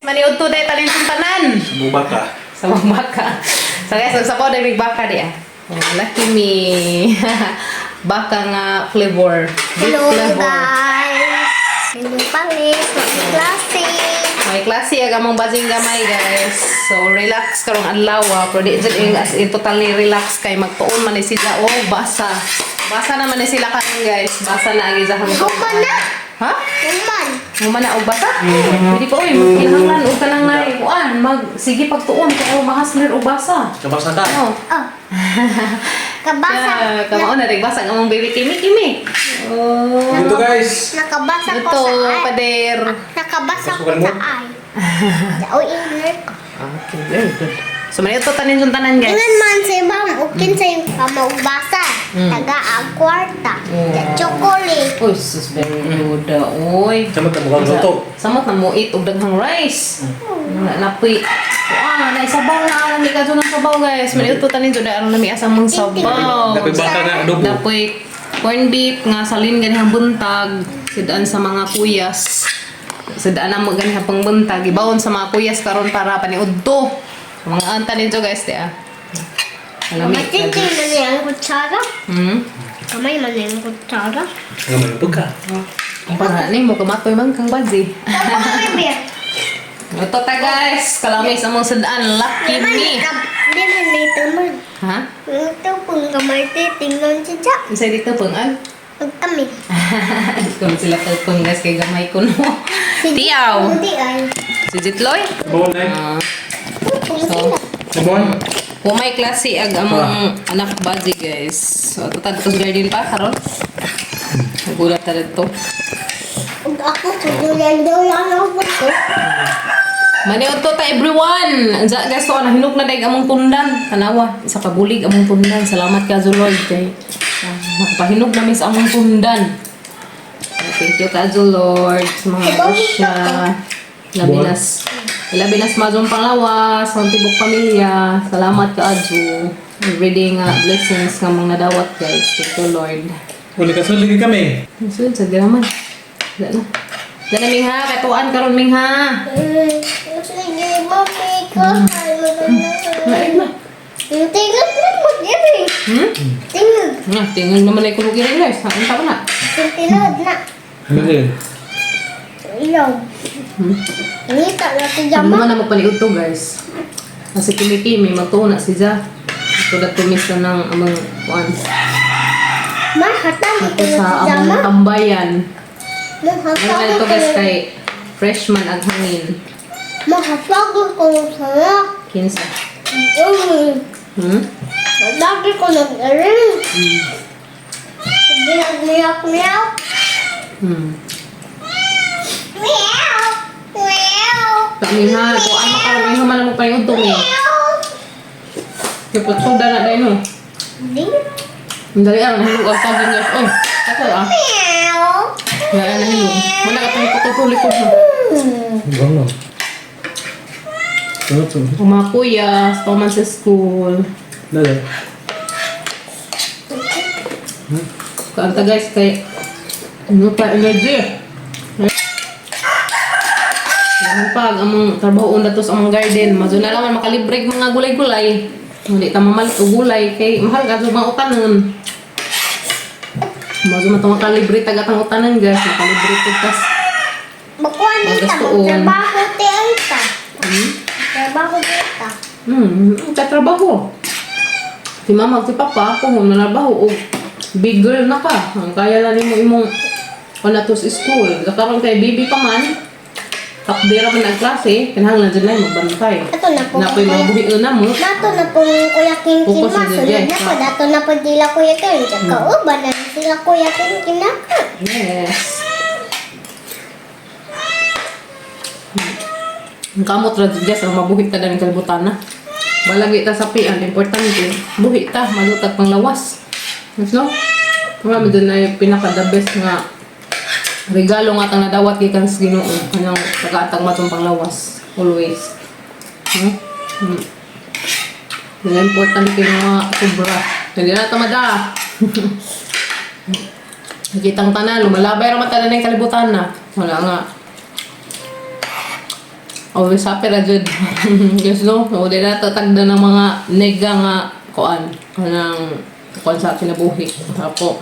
Maniud to day tanin tanan. Bubaka. Sa mga baka. So guys, magsabaw dahil baka di ah. Oh, lucky me. Baka nga flavor. Beef Hello flavor. Guys! Hello palis, klase. May klase ag among bazing gamay, guys. So relax karong adlaw ah. Pero di jud ing as in totally relax kay magtuon man ni sila oh basa. Basa naman ni sila karon, guys. Basa na ang isahang Human na! Ha? Human! Human na og basa? Pwede pa oy, magkinahanglan og kanang nay kuan, mag sige pagtuon kay oh, mahasler og basa. Kabasa ka. Oh. Oh. Kabasa. Yeah, kamao na rin basa ang among baby Kimi Kimi. Oh. Dito, guys. Nakabasa ko Ito, sa ay. pader. Nakabasa ko sa ay. Uy, ingat. Okay, very good. So, may ito tanin yung tanan, guys. Ingan man si ma'am, ukin sa yung kamaubasa. Taga ang kwarta. Chocolate. Uy, sus, very good. Uy. Samot na mukhang luto. Samot na muit og daghang rice. Na napoy. Ah, naisabaw na alam ni kadto ng sabaw, guys. May ito tanin jud aron nami asang mong sabaw. Napoy baka na adobo. Napoy corn beef nga salin ganihang buntag sidaan sa mga kuyas. Sidaan na mo ganihang pangbuntag ibawon sa mga kuyas karon para paniudto. Mga anta ninyo, guys, di ah. Alam Matintin man niya ang kutsara. Kamay man niya ang kutsara. Nga may pagka. Para ni mo kamatoy man kang bazi. Kamay ba? Ito ta, guys, kalamis among sudaan, lucky me. Di man dito man. Ha? Ito kung kamay titingnan si Jack. Isa dito pang ag. Magkami. Kung sila pang guys kay gamay ko no. Tiyaw. Hindi ay. Si Jitloy. Sabon eh. Ah, Kung sila. Sabon. Humay klase ag among anak bazi, guys. So ato ta dito sa garden pa karon. Nagulat ta dito. Ug ako sugulan-dulan ako ko. Maniud to ta everyone. Ansa guys to nahinog na daig among tundan. Tanawa, isa ka bulig among tundan. Salamat ka Lord kay nakapahinog na mi sa among tundan. Thank you ka Lord sa mga grasya. Labi nas labi nas mazong panglawas, sa tibok pamilya. Salamat ka Adjo. Everyday nga blessings nga mong nadawat, guys. Thank you, Lord. Uli ka sulit kami. Sunod sa diraman. Wala na. Wala na mingha, katuan karon mingha. Sige, mami ko. Lain na. Tingog na mag-ibig. Tingog. Nga, tingnan naman ay kulugin rin, guys. Ang tama na. Tingog na. Ano yun? Ilaw. Ngita na si Ano Jama. naman na magpaliod to, guys. Kasi kimi-kimi, magtuo na si Ja. Ito na tumis na ng amang kuan. Mahatan Ito ito na sa si Jama. amang tambayan. Ano Mahatago na ito, ko. guys, kay freshman ang hangin. Mahatago ko sa Kinsa. Lagi ko nag-aring. Sige, nag-meow-meow. Meow! Meow! Kami ha, kuan makaroon yung man na magpaliod to eh. Meow! Kaya na dahil no. Hindi. Ang dali ah, nahilog ang saging, guys. Oy, ako ah. Meow! Wala nahilog. Wala ka pang patutuloy ko. Ano? Sunod, sunod. Ang mga kuya, sa man sa school. Dali. Kaanta, guys, kay ano pa energy. Ganun pa, ang among trabaho una to sa among garden. Mazo na lang makalibre og mga gulay-gulay. Hindi ta mamalit og gulay kay mahal ka sa mga utanon. Mazo man to makalibre taga tang utanon, guys, makalibre to tas. Makuha nita, Magastuon. magtrabaho ti ang ta. Trabaho ti ta. Katrabaho. Si mama, si papa, ako kung nanarbaho, og big girl na ka. Ang kaya na nimo imong wala to sa school. Karon kay baby pa man, takdira man ang klase, kinahanglan dyan na magbantay. Ato na po. Napoy mga buhi na mo. Nato na po Kuya Kinkin Focus ma. sa Sunod judge, na po. ha? Dato na po dila Kuya Kinkin. Kauban na sila Kuya Kinkin na. Yes. Ang kamot ra jud, guys, ang mabuhi ta ng kalibutan na. Balagi ta sa pian, importante. Buhi ta, malutag pang lawas. Yes, no? Marami doon na yung pinaka the best nga regalo nga tang nadawat gikan sa Ginoo kanang tagaatag matong panglawas always. Yun ang importante nga sobra. Hindi na tamada. Nakitang tanan, lumalabay ra man tanan ng kalibutan na. Wala nga. Always happy ra jud. Guys, no? So, di na tatagda ng mga nega nga kuan kanang kuan sa kinabuhi. Ako,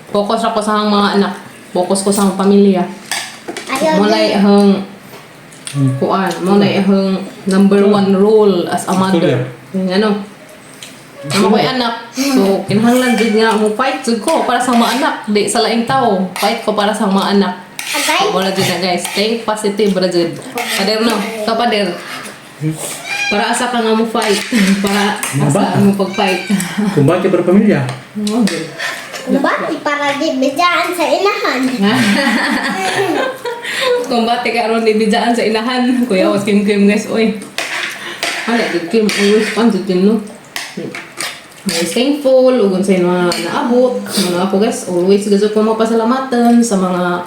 focus ako sa mga anak. Focus ko sa akong pamilya. Ayaw Mo na ang kuan, mo na ang number one role as a mother. Yung ano, ang ako'y anak. So, kinahanglan jud nga mo fight jud ko para sa mga anak, di sa laing tao. Fight ko para sa mga anak. Agay. Wala jud na, guys. Think positive ra jud. Pader no, kapader. Para asa ka nga mo fight. Para asa mo pag-fight. Kumbate para pamilya. Oh, good. Kumbati para di bidaan sa inahan. Kumbate ka ron dibidaan sa inahan. Kuya, was kim kim guys, oy. Wala jud kim always pan jud kim no. Always thankful ug unsay mga naabot. Mga ako guys, always gusto ko mapasalamatan sa mga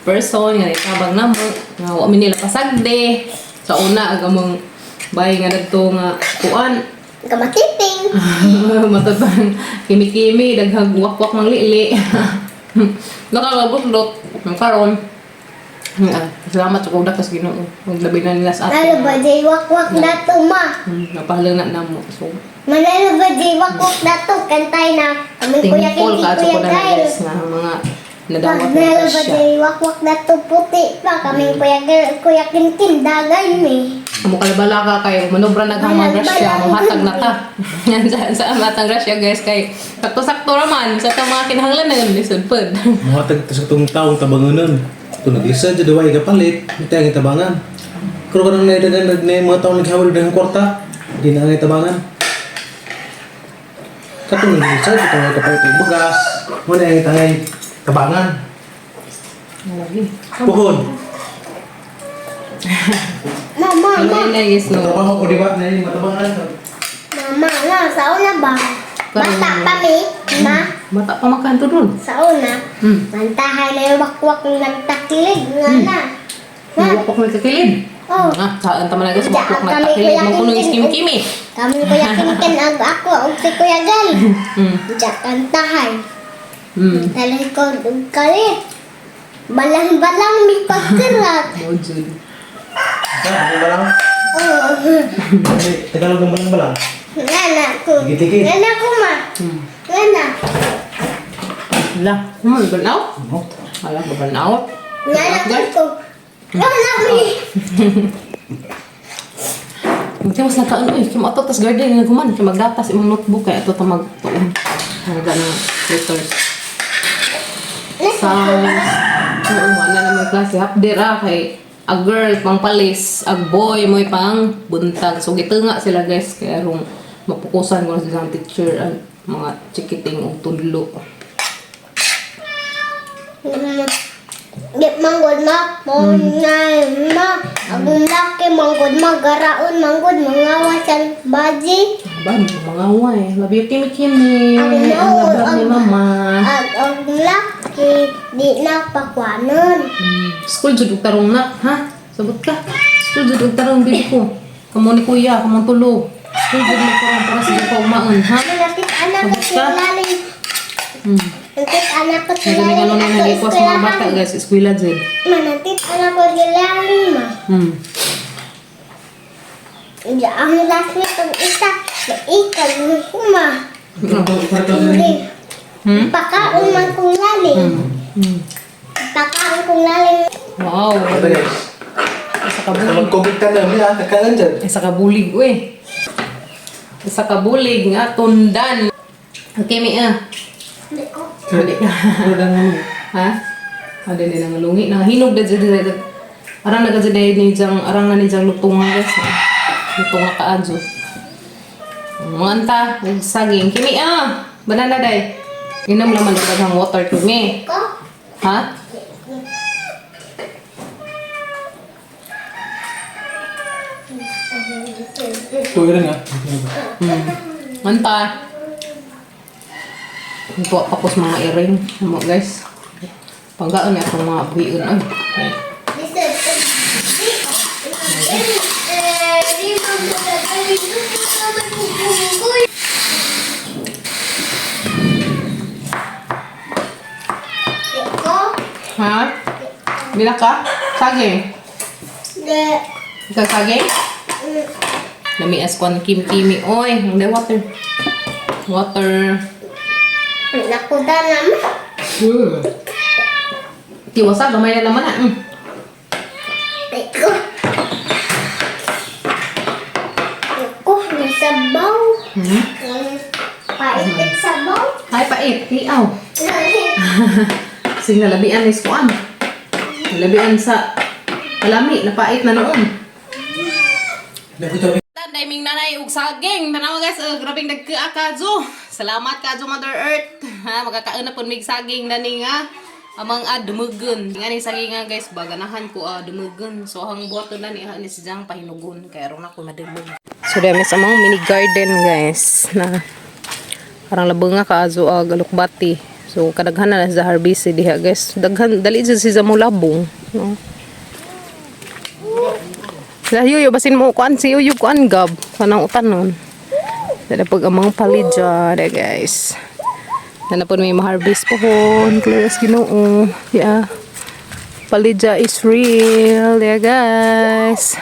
person nga itabang namo nga wa mi nila pasagde sa una ag among bay nga nagto nga kuan. Kamatiting. Matapang kimi-kimi, daghag wakwak mang lili. Nakakabutlot. Ang karon. Ah, salamat sa kudak sa Ginoo. Maglabi na nila sa Lalo atin. ba di wakwak na to ma? Napahala na namo. So, Manalo ba di wakwak na to? Kantay na. Kami Kuya thankful Kinti, ka sa Kuya kudak na Gail. guys na mga nadawat na Manalo ba siya. di wakwak na to puti pa? Kami Kuya Gail, Kuya Kintin, dagay mi. Amo kalabala ka kay manobra naghang mga grasya, muhatag na ta. Yan sa matang grasya guys kay sakto-sakto ra man sa tang mga kinahanglan na lisod pod. Mga tag sa itong taong tabanganan. Kung naglisad, dyan duway kapalit, hindi ang tabangan. Pero kung nang na mga taong naghawal ng kwarta, hindi na ang tabangan. Katong naglisad, itong kapalit ng bugas, muna ang itangay tabangan. Lagi. Puhon. Mama, Ano ma. yun na guys no? Matabangan ko, di ba? Na yung matabangan. Mama, ma. Sa una ba? Bata pa mi, ma. Bata pa magkanto dun. Sa una, mantahay na yung wakwak ng taklig nga na. Ma, Wakwak na kakilid. oh. Ah, saan tama na guys, Diyan wakwak na kami, kakilid. Kuya Mangkuno yung Kinkin. kimi-kimi. Kami Kuya Kinkin ag ako ug si Kuya Gal. Diyan kantahay. Talikod ug kalit. Balang-balang mi pagkarat. Oh, Jud. Ah, balang? Oh. Hindi, Tagalog ng balang-balang. Ngana ko. Dikit-dikit. Ngana ko ma. Ngana. Ala, burn out? Ano? Ala, burn out. Ngana ko. Ngana mi. Hindi mas nagkaan eh. Kaya ato tas garden nga guman. Kaya maggatas imong notebook kaya ato ta magtuon. Ang ng letters. Sa oo, wala naman klase. Hapdir ah kay a girl pang palis, a boy mo'y pang buntag. So gitunga sila guys kaya rong mapukusan ko na sila ang teacher ang mga chikiting og tudlo. Di manggod ma, mo na ma. Agong laki manggod ma, garaon manggod mangawasan baji. Ba, mga way. Love you, Kimi Kimi. Ang Ang love ni Mama. Ag ang laki di na pakwanon. School jud og tarong na, ha? Sabot ka. School jud og tarong bibi ko. Kamo ni kuya, kamo tulo. School jud mo karon para sa paumaon, ha? Malapit anak ko Sabot ka? sila. Malapit anak ko Medyo sila. may ano na nagikwas mga bata guys, eskwela jud. Manatid anak ko gilalim ma. Iya, ang last nitong isa, maikag ko ma. Hindi. Pakaon man kong lalim. Pakaon kong lalim. Wow. Ito guys. Isa ka bulig. Mag-COVID ka na, may ah, kakalan dyan. Isa ka bulig, uy. Isa ka bulig nga tundan. Okay, mi ah. Hindi ko. Hindi. Ha? Ada ni nang lungi na hinog na jud jud. Arang na jud ni jang arang na ni jang lutunga guys. Lutunga kaadyo. Mga anta, ug saging. Kimi ah. Banana day. Inom naman og daghang water kimi. Ko? Ha? Tuwi rin ah. Manta. Ito pa ko sa mga iring. Ano guys? Panggaan na itong mga buhion. Ay. Ko? Ha? Bila ka? Saging. De. Ikaw saging? Lami as kwan kimi-kimi. Oy, hindi water. Water. Nakuda naman. Tiwasa, gamay na naman ah. Iko. Ako, may sabaw. Pait ang sabaw. Ay, pait. Liaw. Sige, nalabian is kuan. Nalabian sa palami, napait na noon. Nakuta Tanday ming nanay ug saging. Tanawa guys, grabing nagkaa kajo. Salamat kajo Mother Earth. Ha, makakaon na pud mig saging dani nga amang dumugon. Nga ni saging nga guys, baganahan ko dumugon. So ang buhaton na ni ni si Jang pahinugon kay aron ako madumog. So dami sa among mini garden guys na parang labong nga kaazo ag alukbati. So kadaghan na sa harvest diha guys. Daghan dali jud si mo labong, no? Sa yuyo basin mo kuan si yuyo kuan gab kanang utan nun. Dada pag amang palidya da guys. Nana po may ma-harvest po hon. Clear as Ginoo. Yeah. Palidya is real. Yeah guys.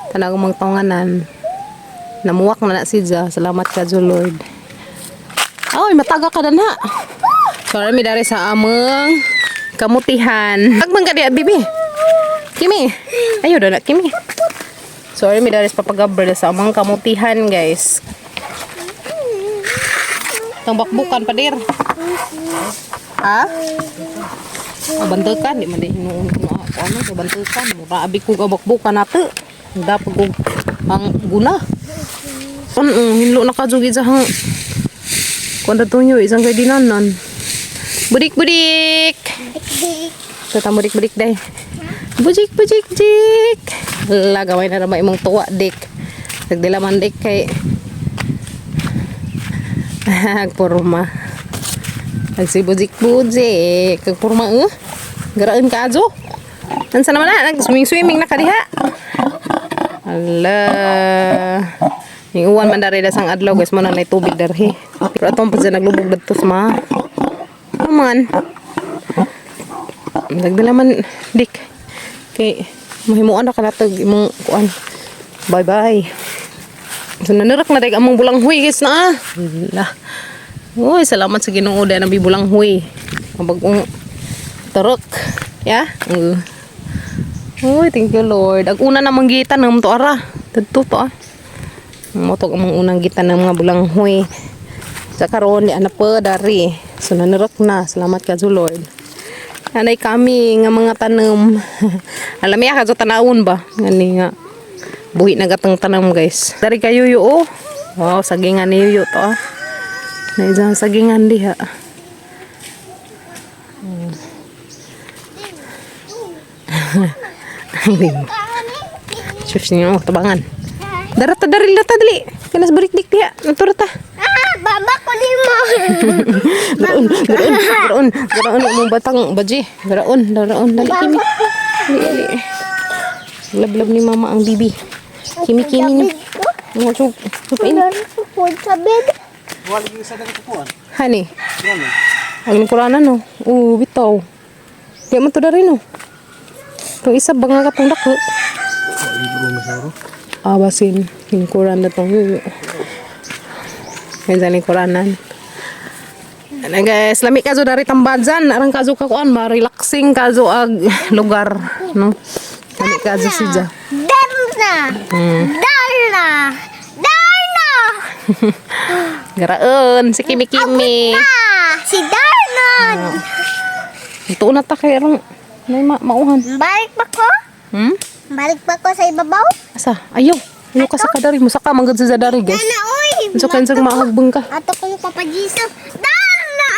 Tanag mong tonganan. Namuwak na na si Ja. Salamat ka, Jo Lord. Ay, mataga ka na na. Sorry, mi dari sa among kamutihan. Agmang ka diya, bibi. Kimi. Ayo na Kimi. Sorry, mi dari sa papagabrel sa among kamutihan, guys. Itong bakbukan pa dir. Ha? Bantukan, di man di hinuon ko na ako. Ano, bantukan. Mura abi ko bakbukan nato. Dapat ko ang guna. Ano, hinlo na ka jugi sa hang. Kung dato nyo, isang kay dinanan. Budik, budik! Sa budik, budik, day. Budik, budik, dik! Lagaway na naman imong tuwa, dik. Nagdilaman, dik, kay... Porma. Nagsi budik, budik. Kag porma, eh. Garaan ka, ajo. Nansa naman na, nag-swimming-swimming na ka diha. Ala. Yung uwan man dari dasang adlaw guys mo na nay tubig darhi. Pero atong pa dyan naglubog dadto sa mga. Aman. Nagdala man dik. Kay mahimuan na kanatag imong kuan. Bye bye. So nanirak na dag among bulanghoy guys na. Ah. Ala. Uy, salamat sa Ginoo dahil nabi bulanghoy. Ang bagong tarok. Ya? Uy, thank you Lord. Ag una namang gitanom to ara. Tadto to ah. Motog among unang gitanom nga bulanghoy. Sa karon di ana pa dari. So nanirak na. Salamat ka Lord. Anay kami nga mga tanom. Alam niya kadto tanawon ba? Ngani nga buhi na gatang tanom guys. Dari kayo yo oh. Wow, sagingan ni yuyo to ah. Naidyan sagingan diha. Sus niyo, tabangan. Darata dari lata dali. Kinas burik dik diha. Naturata. Ah, baba ko din mo. Garaon, garaon, garaon, garaon mong batang baji. Garaon, garaon dali kimi. Dali, dali. Love ni mama ang bibi. Kimi kimi ni. Mga chug. Chupain. Sa bed. Wala yung isa na kukuan. Hani. Ang lingkuranan no. Oo, bitaw. Di man to dari no. Itong isa ba nga katong dako? Ah, basin. Lingkuran na tong yuyo. Minsan lingkuranan. Ano guys, lami kazo dari tambajan, arang kazo ka kuan, ma-relaxing kazo ag lugar, no? Lami kazo siya. Darna. Darna. Darna. Garaon, si Kimi Kimi. Ah, si Darna. Ito na ta kay arang may mauhan. Balik ba ko? Hmm? Balik ba ko sa ibabaw? Asa? Ayaw. Ayaw ka sa kadari. Musaka manggad sa dari, guys. Nana, oy. Unsa ka unsang mahagbang ka. Ato kong papagiso. Darna.